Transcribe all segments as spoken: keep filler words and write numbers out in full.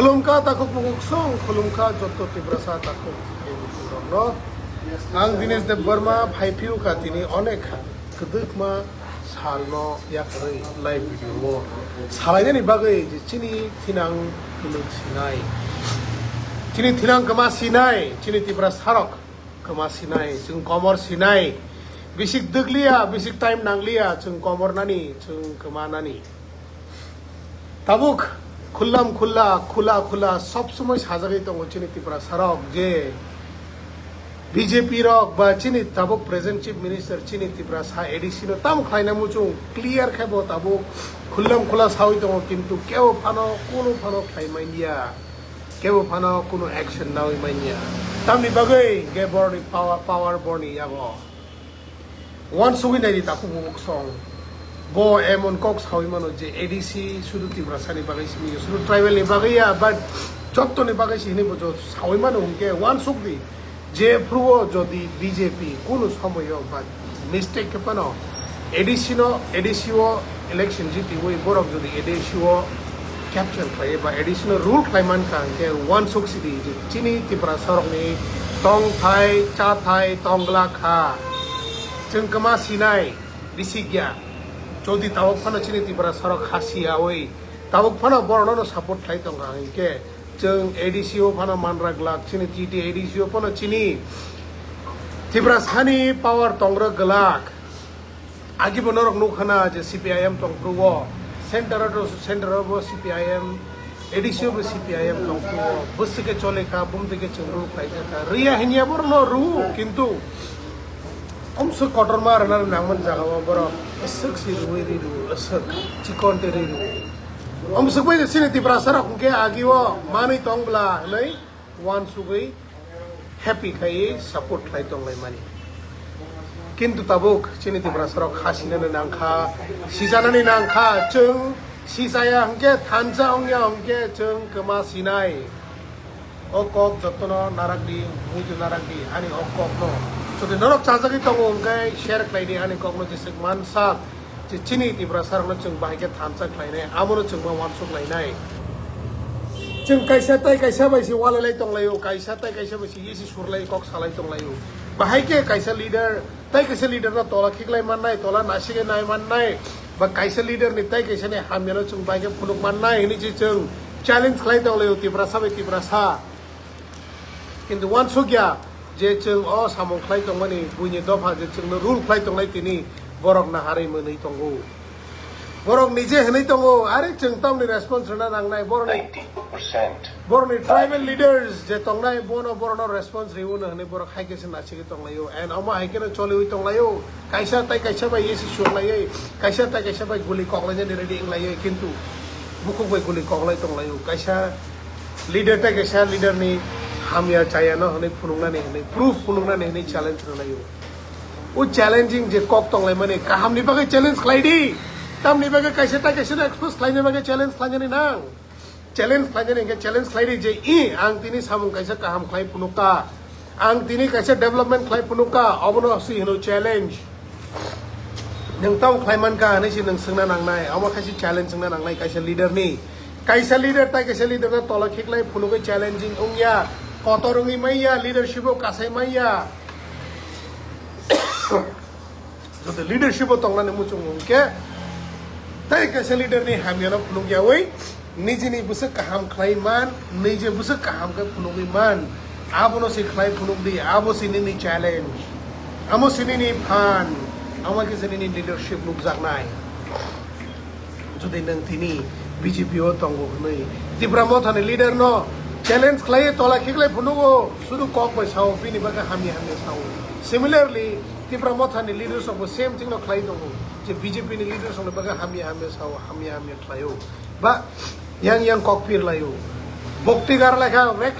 Khulumkha takhuk bukhuk song, khulumkha jotto Tiprasa takhuk rokno. Ang Dinesh Debbarma, phai phiru kha tini onek kwdwkma salno yakarwi live video o salainani bagwi je chini thinang kwlwk sinai, chini thinang kwma sinai, chini Tiprasarok kwma sinai, chwng komor sinai, bisik dwkliya, bisik time nangliya, chwng komor nani, chwng kwma nani. Tabuk khullam khulla, khula khula sob somoi sajagwi tongo chini Tiprasarok je B J P rok ba chini tabuk present Chief Minister chini Tiprasa A D C no tam khlaina muchung clear khe bo tabuk khullam khula sawi tongo, kintu kebo phano kunu phano khlai manya, kebo phano kunu action nawi manya. Tamni bagwi ge borni power, power borni yago. Wansugwi naidi takhuk bukhuk song. Bo emon kok sawi mano je A D C sudu Tiprasani bagwi simi, sudu tribal ni bagwi ya, but jottoni bagwi si hinwi bo jot sawi mano hwnkhe wansukdi. Je phuru o jodi B J P kunu somoyo ba mistake khe phano A D C no, A D C o election jitiwi borok jodi A D C o capture khlai ba A D C no rule khlai man kha hwnkhe wansuk sidi je chini Tiprasarokni tongthai, chathai, tongla kha. Chwng kwma sinai, bisik ya. Jodi tabuk phano chini Tiprasarok khasi yawi, tabuk phano borokno support khlai tongkha hwnkhe chwng A D C o phano manra glak, chini T T A D C o phano chini Tiprasani power tongra glak. Agi bo norok nukha na je C P I M tong phuru o, center o, center o bo C P I M, A D C o bo C P I M tong phuru o, bwswk khe chole kha, bumtwi khe chwng rule khlai kha, riya hinya borok no rw, kintu omswk kotorma rwna nangmani jaga o borok aswk si rwui ri rw, aswk chikon twi ri rw. Omswk bai je chini Tiprasa rok hwnkhe agi o manwi tong bla hwnwi wansugwi happy khai support khlai tonglaimani. Kintu tabuk chini Tiprasarok khasinani nangkha, sijanani nangkha, chwng sisaya hwnkhe thansa wngya hwnkhe chwng kwma sinai. O kok jotono narakdi, muitu narakdi, ani o kokno. Jodi norok chajagwi tongo hwnkhe share khlaidi ani kokno jeswk mansak. Je chini Tiprasa rokno chwng bahai khe thansa khlainai, abono chwng ma wansuk lainai. Chwng kaisa tai kaisa bai se walai lai tong laio, kaisa tai kaisa bai se isi sur lai kok salai tong laio. Bahai khe kaisa leader tai kaisa leader no tola khiklai mannai, tola nasigwi nai mannai, ba kaisa leader ni tai kaisa ni hamya no chwng bahai khe phunuk mannai hwnwi se chwng challenge khlai tong laio Tiprasa bai Tiprasa. Kintu wansukya je chwng o samung khlai tongmani buini dopha je chwngno rule khlai tongnai tini borok naharwi mwnwi tongo. Borok nije hwnwi tongo, "Are chwng tamni response rwna nangnai, borokni, ninety percent, borokni tribal leaders je tongnai bono borokno response rwino," hwnwi borok hai khe se nasigwi tonglaio. And omo hai kheno choliwi tonglaio. Kaisa tai kaisa bai isi sur laiwi, kaisa tai kaisa bai guli kok lainani ready wng laiwi, kintu bukhuk bai guli kok lai tong laio. Kaisa leader tai kaisa leader ni hamya chaya no hwnwi phunuknani hwnwi, proof phunuknani hwnwi challenge rw laio. O challenging je kok tong laimani kaham ni bagwi challenge khlai di. Tamni bagwi kaisa tai kaisa no expose khlaina bagwi challenge khlainani nang. Challenge khlainani hwnkhe challenge khlai di je, "I, ang tini samung kaisa kaham khlai phunukha, ang tini kaisa development khlai phunukha," obono si hino challenge. Nwng tamo khlai mankha hwnwi si nwng swngna nangnai, omo khe si challenge wngna nangnai kaisa leader ni. Kaisa leader tai kaisa leader no tola khiklai phunugwi challenging wngya, kotor wngwi manya, leadership o kasai manya. Jodi leadership o tongnani muchung hwnkhe, tai kaisa leader ni hamya no phunukyawi, nijini bwswk kaham khlai man, nije bwswk kaham khe phunugwi man, abono se khlai phunuk di, abo se nini challenge, amo se nini phan, amo khe se nini leadership nukjaknai. Jodi nwng tini B J P o tongo hwnwi Tipra Mothani leader no challenge khlaiwi tola khiklai phunugo, sudu kok bai sao, bini bagwi hamya hamya sao. Similarly, Tipra Mothani leaders rok bo same thing no khlai tongo, je B J P ni leaders rok ni bagwi hamya hamya sao, hamya hamya khlaio. Ba yang yang kok pir laio. Bokti gar laikha, rek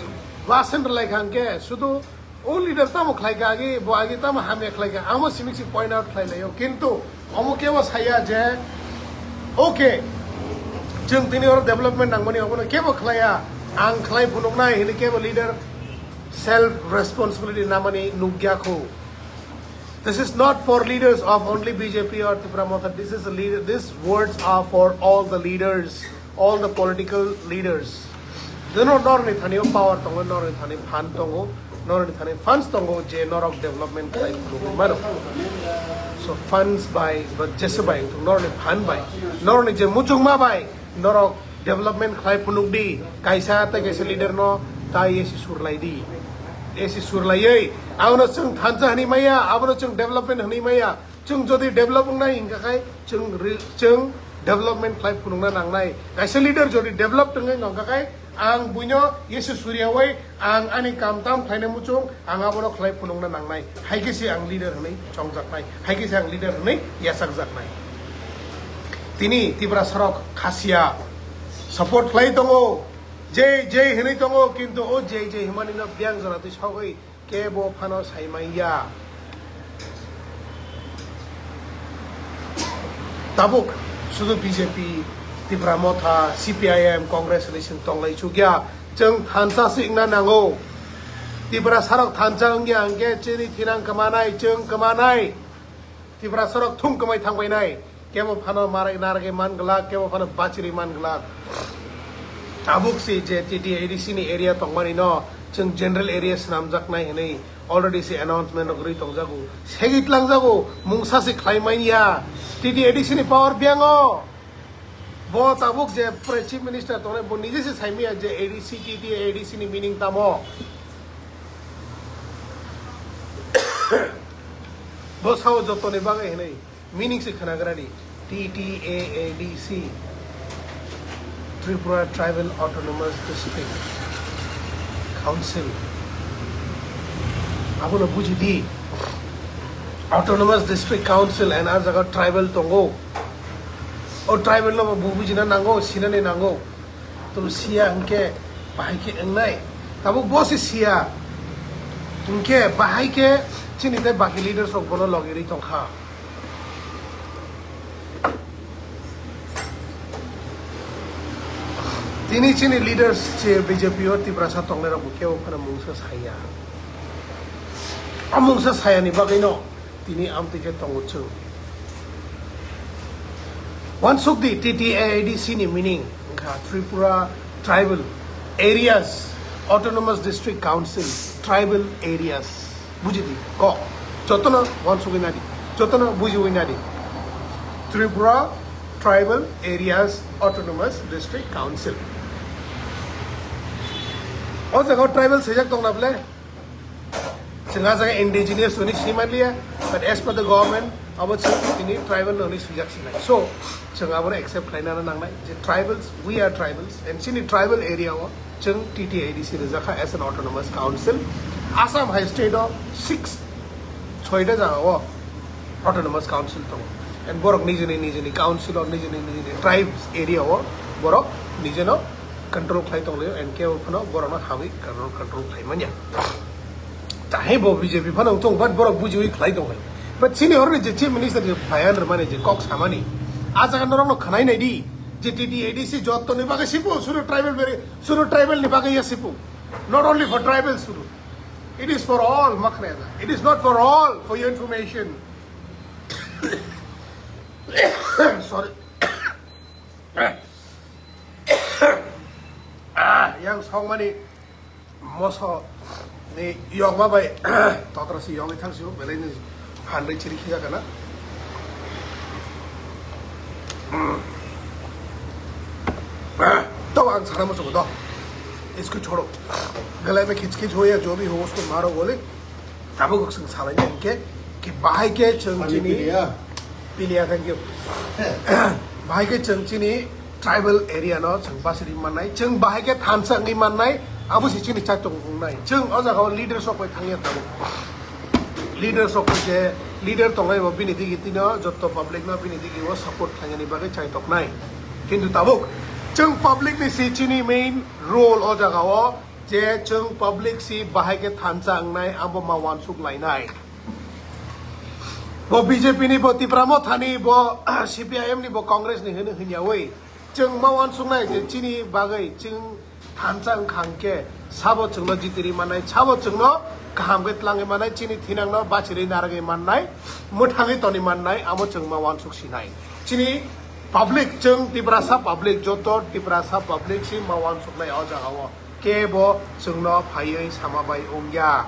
basen laikha hwnkhe sudu o leader tamo khlai kha agi, bo agi tamo hamya khlai kha, amo simi si point out khlai laio. Kintu omo kebo saya je, okay, chwng tini oro development nangmani obono kebo khlaiya, ang khlai phunuknai hwnwi kebo leader self responsibility namani nukya kho. This is not for leaders of only B J P or Tipra Motha. This is a leader. These words are for all the leaders, all the political leaders. Jeno norni thani o power tongo, norni thani fund tongo, norni thani funds tongo je norok development khlai phunugwi mano. So funds bai ba jesa bai wngthung norni fund bai, norni je muchungma bai norok development khlai phunuk di, kaisa tei kaisa leader no tai esi surlai di. Esi surlaiwi abono chwng thansa hwnwi maya, abono chwng development hwnwi maya. Chwng jodi develop wngnai hingkha khai chwng ri-, chwng development khlai phunukna nangnai. Kaisa leader jodi develop tongwi hingkha khai ang buino esi suryawi ang ani kam tam khlaina muchung ang abono khlai phunukna nangnai. Hai khe se ang leader hwnwi chongjaknai. Hai khe se ang leader hwnwi yachakjaknai. Tini Tiprasarok khasiya support khlai tongo, jai jai hwnwi tongo, kintu o jai jai hwnmani no biyang jora twi sogwi kebo phano saimanya. Tabuk sudu B J P, Tipra Motha, C P I M, Congress hwnwi chwng tonglai chukya, chwng thansa se wngna nango. Tiprasarok thansa wngya hwnkhe chini thinang kwmanai, chwng kwmanai. Tiprasarok thung kwmai thangbainai. Kebo phano marai naragwi man glak, kebo phano bachiri man glak. Tabuk si je T T A D C ni area tongmani no chwng general area swnamjaknai hwnwi already si announcement rok rwi tongjago. Segwi tlangjago, mungsa si khlai manya. T T A D C ni power biyango. Bo tabuk je pre-, chief minister tongnai, bo nije se saimaya je A D C, T T A D C ni meaning tamo. Bo sao jotoni bagwi hwnwi meaning se khwnagrani, T T A A D C, Tripura Tribal Autonomous District Council. Abono buji di, Autonomous District Council and a jaga tribal tongo. O tribal no bo bujina nango, sinani nango. Tulu siya hwnkhe bahai khe wngnai. Tabuk bo se siya. Hwnkhe bahai khe chini tei baki leaders rok bono logi rwi tongkha. Tini chini leaders che B J P o Tiprasa tongnai rok bo kebo phano mungsa saya. O mungsa sayani bagwi no tini amtwi khe tongo chwng. Wansuk di T T A A D C ni meaning wngkha Tripura Tribal Areas Autonomous District Council, Tribal Areas. Buji di, kok. Jotono wansugwi nadi. Jotono bujiwi nadi. Tripura Tribal Areas Autonomous District Council. O jaga tribal sejak tongna ble? Chwng a jaga indigenous hwnwi swi manliya, but as per the government, abo chwng tini tribal hwnwi swijak sinai. So, chwng abono accept khlainani nangnai je tribals, we are tribals, and chini tribal area o chwng T T A D C rwjakha as an autonomous council. Assam hai state o six, soita jaga o autonomous council tongo. And borok nijini nijini council o, nijini nijini tribes area o borok nijino control khlai tonglaio, and kebo phano borokno habwi control, control khlai manya. Tahai bo B J P phano wngthung, but borok bujiwi khlai tonglaio. But chini horni je chief minister je bayan rwmani je kok samani, a jaga norokno khwnai nai di, je T T A D C jotoni bagwi sipo, sudu tribal beri, sudu tribal ni bagwi ya sipo. Not only for tribal sudu. It is for all, makhne da. It is not for all, for your information. Sorry. Ah, yang songmani moso ni yokma bai totra si yogwi thang si belai ni handai chiri khija kana. Hmm. Ah, to ang sana musugo do. Isko chhoro. Gale mein khich khich ho ya jo bhi ho usko maro goli. Tabuk chwng salaina hinkhe ki bahai khe chwng Pani chini piliya. Piliya, thank you. Bahai khe chwng chini tribal area no chwng basiri mannai, chwng bahai khe thansa wngwi mannai, abo se chini chaitok wngnai. Chwng o jaga o leaders rok bai thangya tabuk. Leaders rok je leader tongnai bo bini digi tino jotto public no bini digi o support khlainani bagwi chaitoknai. Kintu tabuk chwng public ni se chini main role o jaga o. Je chwng public si bahai khe thansa wngnai, abo ma wansuk lainai. Bo B J P ni, bo Tipra Motha ni, bo C P I M ni, bo Congress ni hwnwi hwnyawi chwng ma wansuknai je chini bagwi chwng thansa wngkha hwnkhe sabo chwngno jitiri mannai, sabo chwngno kaham khe tlangwi mannai, chini thinangno bachirwi narwgwi mannai, mwthangwi toni mannai, amo chwng ma wansuk sinai. Chini Public, chwng Tiprasa public, joto Tiprasa public si ma uansuknai o jaga o. Kebo chwngno phaiwi sama bai wngya.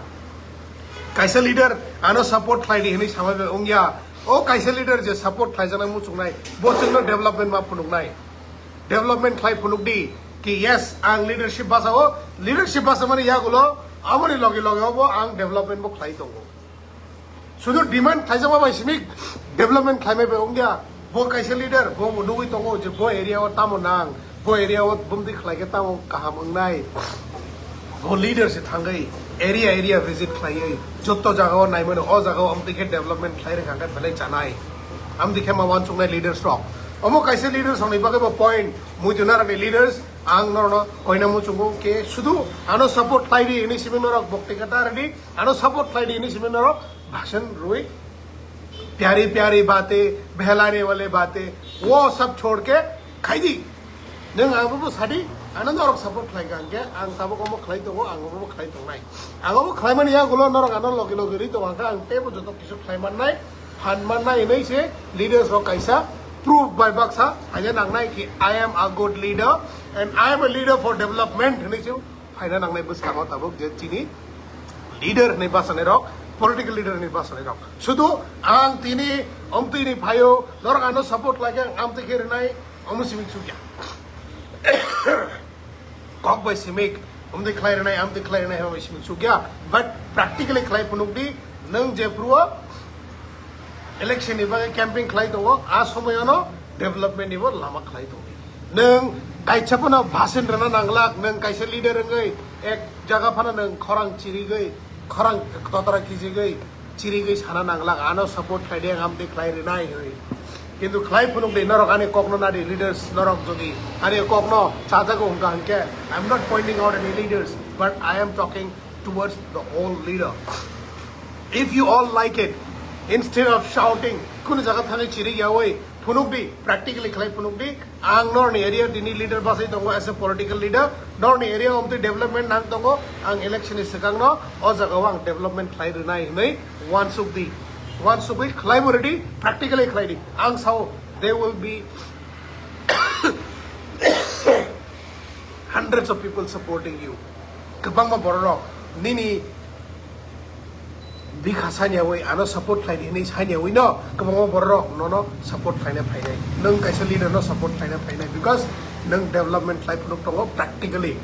Kaisa leader ano support khlai di hinwi sama bai wngya. O kaisa leader je support khlaijaknai muchungnai, bo chwngno development ma phunuknai. Development khlai phunuk di ki, yes, ang leadership basa o, leadership basa mani yagulo, amoni loge loge obo ang development bo khlai tongo. Sudu demand khlaijakma bai simi development khlaimai bai wngya. Bo kaisa leader, bo bo nugwi tongo je bo area o tamo nang, bo area o bumdi khlaikhe tamo kaham wngnai. Bo leader se thangwi area area visit khlaiwi jotto jaga o naimano, o jaga o amtwi khe development khlai rwkha khe belai chanai. Amtwi khe ma uansuknai leaders rok. Omo kaisa leaders rokni bagwi bo point, muitu narani leaders, ang norokno koina muchungo khe sudu ano support khlai di hinwi simi norok bokti kata rwdi. Ano support khlai di hinwi simi norok bhasan rwi, pyari pyari batein, behlane wale batein, wo sab chhod ke khai di. Nwng ang bo sadi, ano norok support khlai kha hwnkhe ang tabuk omo khlai tongo, ang omo khlai tongnai. Ang omo khlaimani yagulo norok ano logi logi rwi tongkha, ang teibo joto kisu khlai mannai, phan mannai hinwi se leaders rok kaisa proof bai baksa khaina nangnai ki, "I am a good leader and I am a leader for development," hinwi se phaina nangnai bwskango tabuk je chini leader hinwi bachanairok, political leader hinwi bachanairok. Sudu ang tini omtwini phaio, norok ano support khlaikhe ang amtwi khe rwnai, omo simi chukya. Kok bai simik, omtwi khlai rwnai, amtwi khlai rwnai, omo simi chukya. But practically khlai phunuk di, nwng je phuru o election ni bagwi camping khlai tongo, a somoyono development ni bo lama khlai tongdi. Nwng kaisa phano bhasan rwna nanglak, nwng kaisa leader wngwi ek jaga phano nwng khorang chirigwi, khorang totra kijigwi, chirigwi sana nanglak, ano support khlai di, ang amtwi khlai rwnai hinwi. Kintu khlai phunuk di, norok ani kokno nadi, leaders norok jodi ani kokno chajago hwnkha hwnkhe, I am not pointing out any leaders, but I am talking towards the whole leader. If you all like it, instead of shouting, kunu jaga thangwi chiri yawi phunuk di, practically khlai phunuk di. Ang norni area dini leader basai tongo as a political leader. Norni area omtwi development nang tongo. Ang election ni swkangno o jaga o ang development khlai rwnai hinwi uansuk di. Uansukwi khlai bo ready, practically khlai di. Ang sao they will be hundreds of people supporting you. Kwbangma bororok nini bikha saniyawi ano support khlaidi hinwi saniyawi no kwbangma bororok nono support khlaina phainai. Nwng kaisa leader no support khlaina phainai because nwng development khlai phunuk tongo practically.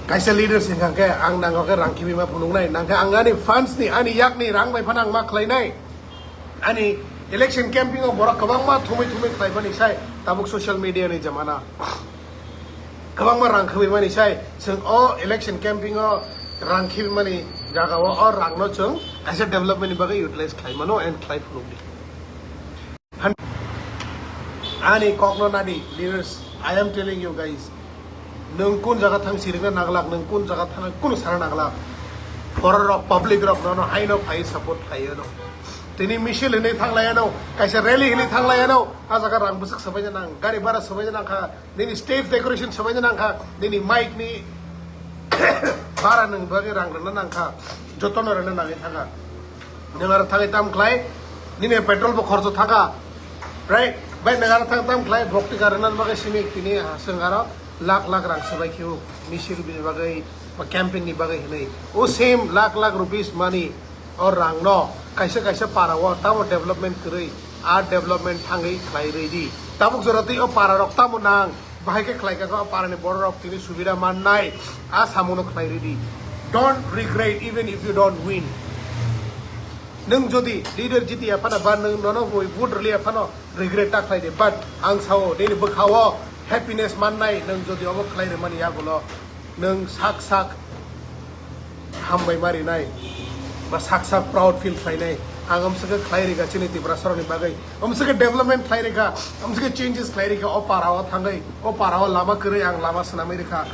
Kaisa leader se hwnkha khe ang nango khe rang khibi ma phunuknai, nangkhe ang ani fans ni, ani yakni rang bai phano ang ma khlainai. Ani election camping o borok kwbangma thumwi thumwi khlaimani sai tabuk social media ni jamana. Kwbangma rang khibimani sai chwng o election camping o rang khibimani jaga o, o rang no chwng kaisa development ni bagwi utilize khlai mano and khlai phunuk di. Han-, ani kok no nadi, leaders, I am telling you guys, nwng kun jaga thang sirikna naglak, nwng kun jaga thang kunu sana naglak. Borok rok, public rok nono haino phai support khlai ano. Tini misil hinwi thanglai ano, kaisa rally hinwi thanglai ano. A jaga rang bwswk swbaina nang, gari bhara swbaina nang kha, nini stage decoration swbaina nang kha, nini mic ni bhara nwng bagwi rang rwna nang kha, jotono rwna nangwi thang kha. Nwng aro thangwi tam khlai, nini petrol bo khorcho thang kha, right? Bai nwng aro thang tam khlai, bokti ka rwna bagwi simi tini hasing aro lakh lakh rang swbai khio, misil ni bagwi ba campaign ni bagwi hinwi. O same lakh lakh rupees money, o rang no kaisa kaisa para o tamo development kwrwi, a development thangwi khlai rwi di. Tabuk jora twi o para rok tamo nang, bahai khe khlai kha o para ni borok rok tini subida mannai, a samung no khlai rwi di. Don't regret even if you don't win. Nwng jodi leader jiti ya phano ba nwng nono boi vote rwli ya phano regret ta khlai di. But ang sao nini bwkha o happiness mannai nwng jodi obo khlai rwmani yagulo. Nwng sak sak hambai ma rinai ba sak sak proud feel khlainai. Ang amswkhe khlai rikha chini Tiprasa rokni bagwi. Amswkhe development khlai rikha, amswkhe changes khlai rikha. O para o thangwi, o para o lama kwrwi ang lama swnamwi rikha.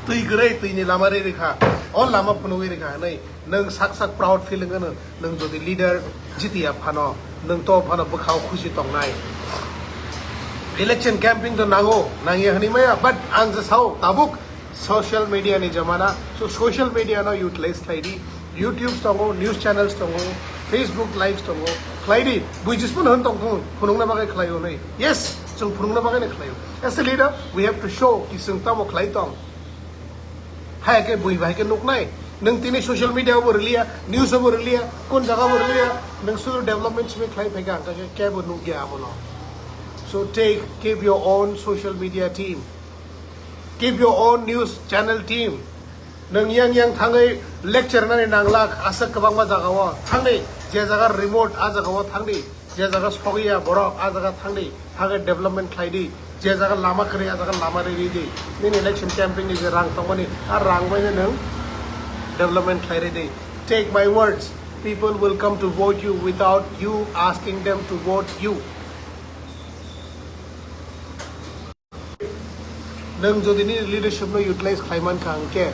Twi kwrwi, twini lama ri rikha. O lama phunugwi rikha hwnwi nwng sak sak proud feel wngano. Nwng jodi leader jitiya phano, nwng to phano bwkhao khusi tongnai. Election campaign to nango, nangya hwnwi maya, but ang je sao tabuk social media ni jamana, so social media no utilize khlai di, YouTube tongo, news channels tongo, Facebook live tongo, khlai di, buijispano hwn tong thung, phunukna bagwi khlai hwnwi. Yes, chwng phunukna bagwino khlai o. As a leader, we have to show ki chwng tamo khlai tong. Hai khe bui bai khe nuknai. Nwng tini social media bo rwliya, news bo rwliya, kun jaga bo rwliya, nwng sudu development simi khlai phaikha, hwnkhe kebo nukya abono. So take, keep your own social media team. Keep your own news channel team. Nwng yang yang thangwi lecture nani nanglak, aswk kwbangma jagao thangdi, je jaga remote a jagao thangdi, je jaga sogya borok a jaga thangdi, thangwi development khlaidi, je jaga lama kwrwi a jaga lama riri di. Nini election campaign ni je rang tongmani, a rang bai nwng development khlai ridi. Take my words, people will come to vote you without you asking them to vote you. Nwng jodi nini leadership no utilize khlai mankha hwnkhe,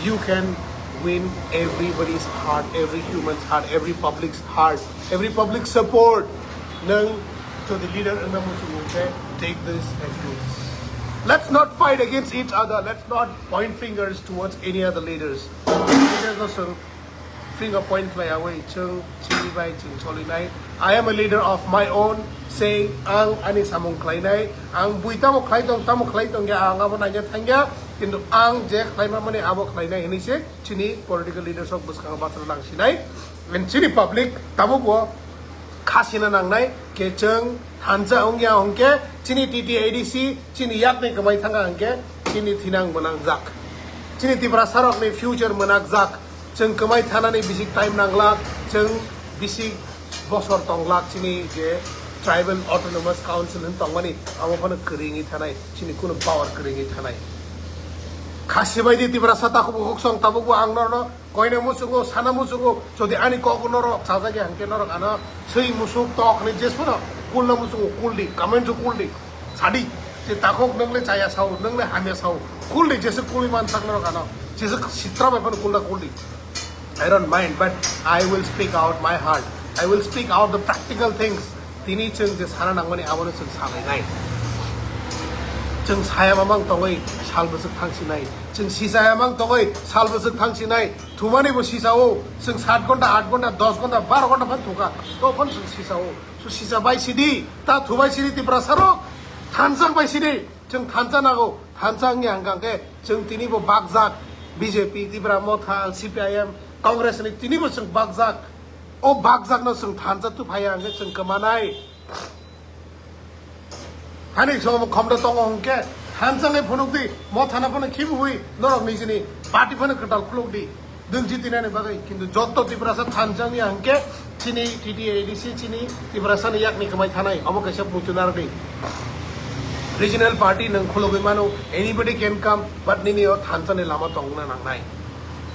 you can win everybody's heart, every human's heart, every public's heart, every public support. Nwng jodi leader wngna muchungo hwnkhe, take this and do this. Let's not fight against each other. Let's not point fingers towards any other leaders. Leaders no swng finger point khlaiyawi chwng chini bai chwng solinai. I am a leader of my own, saying ang ani samung khlainai, ang bui tamo khlai tong, tamo khlai tongya, ang abo naina thangya, kintu ang je khlaima mani abo khlainai hinwi se chini political leaders rok bwskango bathra nang sinai. And chini public tabukbo khasina nangnai, khe chwng thansa wngya hwnkhe chini T T A D C chini yakni kwmai thangkha hwnkhe chini thinang mwnakjak. Chini Tiprasa rokni future mwnakjak. Chwng kwmai thanani bisik time nanglak, chwng bisik bosor tonglak chini je Tribal Autonomous Council hwn tongmani, abo phano kwrwngwi thanai, chini kunu power kwrwngwi thanai. Khasi bai di Tiprasa takhuk bukhuk song tabukbo ang norno koina muchungo, sana muchungo, jodi ani kok norok chajagya hwnkhe norok ano swi musuk tok hinwi jesphano kulna muchungo kuldi, comment o kuldi. Sadi, je takhuk nwngle chaya sao, nwngle hamya sao, kuldi jesa kulwi mansak norok ano, jesa sitra bai phano kulna kuldi. I don't mind, but I will speak out my heart. I will speak out the practical things. Tini chwng je sana nangmani abono chwng salainai. Chwng saya mamang tongwi sal bwswk thangsinai. Chwng sisaya mang tongwi sal bwswk thangsinai. Thumani bo sisao. Chwng sat ghonta, aat ghonta, dos ghonta, baro ghonta phan thukha. To phan chwng sisao. So sisa bai sidi, ta thubai sidi Tiprasa rok. Thansa bai sidi. Chwng thansa nago. Thansa wngya hwnkha hwnkhe chwng tini bo bakjak. B J P, Tipra Motha, C P I M, Congress ni tini bo chwng bakjak. O bakjakno chwng thansa tu phaiya hwnkhe chwng kwmanai. Hani somo khomda tongo hwnkhe thansa ni phunuk di, Mothano phano khibiwi norok nijini party phano kwtal khuluk di. Dwng jitinani bagwi, kintu jotto Tiprasa thansa wngya hwnkhe chini T T A D C chini Tiprasani yakni kwmai thanai, obo kaisa muchunardi. Regional party nwng khulogwi mano, anybody can come, but nini o thansani lama tongna nangnai.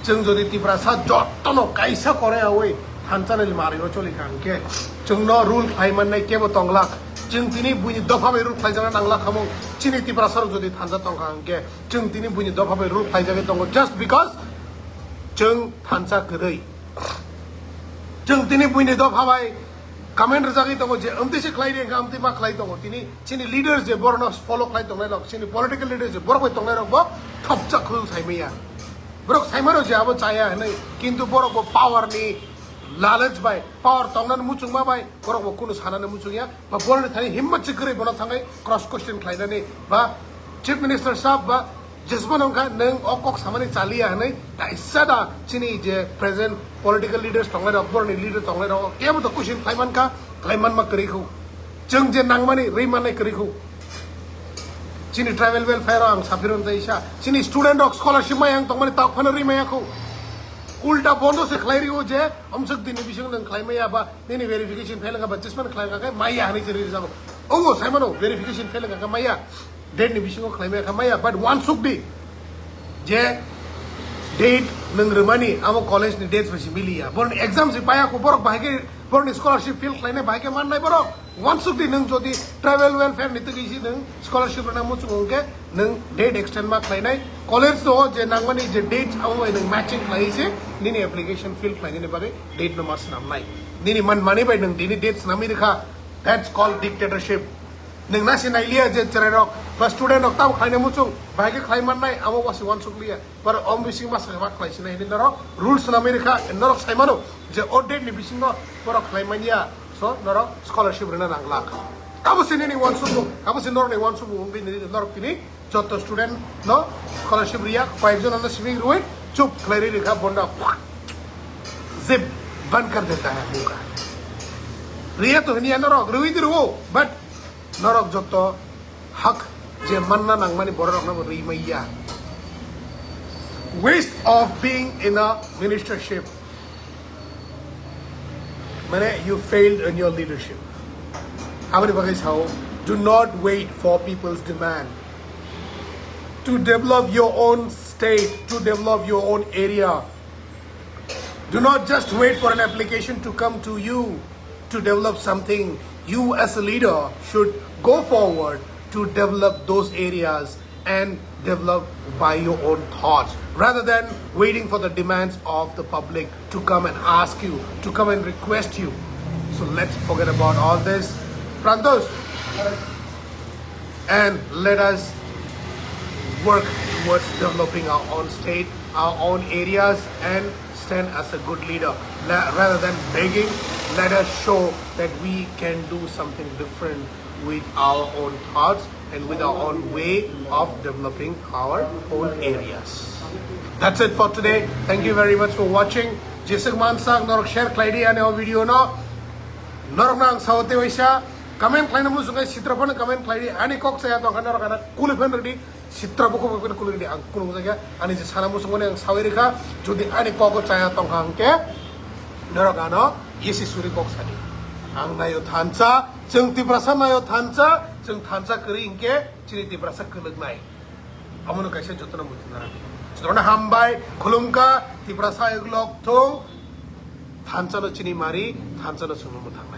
Chwng jodi Tiprasa jottono kaisa kore awi thansani mari o choli kha hwnkhe, chwngno rule khlai mannai kebo tonglak. Chwng tini buini dopha bai rule khlai jana nanglak khamung, chini Tiprasa rok jodi thansa tongkha hwnkhe, chwng tini buini dopha bai rule khlaijagwi tongo just because chwng thansa kwrwi. Chwng tini buini dopha bai comment rwjagwi tongo je amtwi se khlai ri, amtwi ma khlai tongo. Tini chini leaders je borokno follow khlai tongnai rok, chini political leaders je borok bai tongnai rok bo thopjak khulung sai maya. Borok sai mano je abo chaya hinwi, kintu borok bo power ni lalach bai, power tongnani muchungma bai, borok bo kunu sanani muchungya. Ba borokni thani himmat se kwrwi bono thangwi cross question khlainani ba Chief Minister sahab ba jesmano wngkha nwng o kok samani chaliya hinwi kaisa da chini je present political leaders tongnai rok, borokni leader tongnai rok kebo to question khlai mankha, khlai manma kwrwi khu. Chwng je nangmani rwi mannai kwrwi khu. Chini tribal welfare o ang saphirun tei sa chini student rok scholarship mai ang tongmani tak phano rwi maya khu. Ulta bondo se khlai rio je amsuk dini bising nang khlai maya ba nini verification fail wngkha ba jisman khlai wngkha khe maya hinwi se riri jabo. Obo sai mano verification fail wngkha khe maya. Date ni bisingo khlai maya kha maya, but uansuk di je date nwng rwmani amo college ni date bai se miliya. Borok ni exam se paya kho, borok bahai khe borok ni scholarship fill khlainai bahai khe mannai borok. Uansuk di nwng jodi tribal welfare ni twi se nwng scholarship rwna muchungo hwnkhe nwng date extend ma khlainai. College o je nangmani je date amo bai nwng matching khlai se nini application fill khlainani bagwi date no ma swnamnai. Nini man mani bai nwng dini date swnamwi rwkha, that's called dictatorship. Nwng nasi nailiya je chwrairok ba student rok tamo khlainai muchung, bahai khe khlai mannai, amo wasi wansuk liya. Borok om bising ma sakha ma khlai sinai hini norok rules swnamwi rwkha, norok sai mano je o date ni bisingo borok khlai manya, so norok scholarship rwna nang glak. Abo se nini wansukmung, abo se norokni wansukmung wngwi nini norok tini joto student no scholarship riya, koyekjon ano simi rwi chup khlai ri rwkha bonda. Zip ban kar deta hai muka. Riya to hini norok rwi di rwo, but norok joto hak je manna nangmani borok rokno bo rwi maya. Waste of being in a ministership. Mane, you failed in your leadership. Aboni bagwi sao, do not wait for people's demand to develop your own state, to develop your own area. Do not just wait for an application to come to you to develop something. You as a leader should go forward to develop those areas and develop by your own thoughts rather than waiting for the demands of the public to come and ask you, to come and request you. So let's forget about all this. Prantos, and let us work towards developing our own state, our own areas, and stand as a good leader. La- rather than begging, let us show that we can do something different with our own thoughts and with our own way of developing our own areas. That's it for today. Thank you very much for watching. Jesuk mansak norok share khlai di ani o video no. Norok nang sao te waisa comment khlaina muchung kai sitra phano comment khlai di. Ani kok saya tong khana norok ana kuli phan rwdi. Sitra buku buku kuli di ang kunu jaga ani je sana muchung mani ang sawi rikha. Jodi ani kok saya tong kha hangke norok ano yesi suri kok sadi. Ang nayo thansa, chwng Tiprasa nayo thansa, chwng thansa kwrwi hingke chini Tiprasa kwlwknai. Amono kaisa jotono muchung nang. Jotono hambai, khulumka, Tiprasa eglok thung, thansa no chini mari, thansa no chwngno muthang.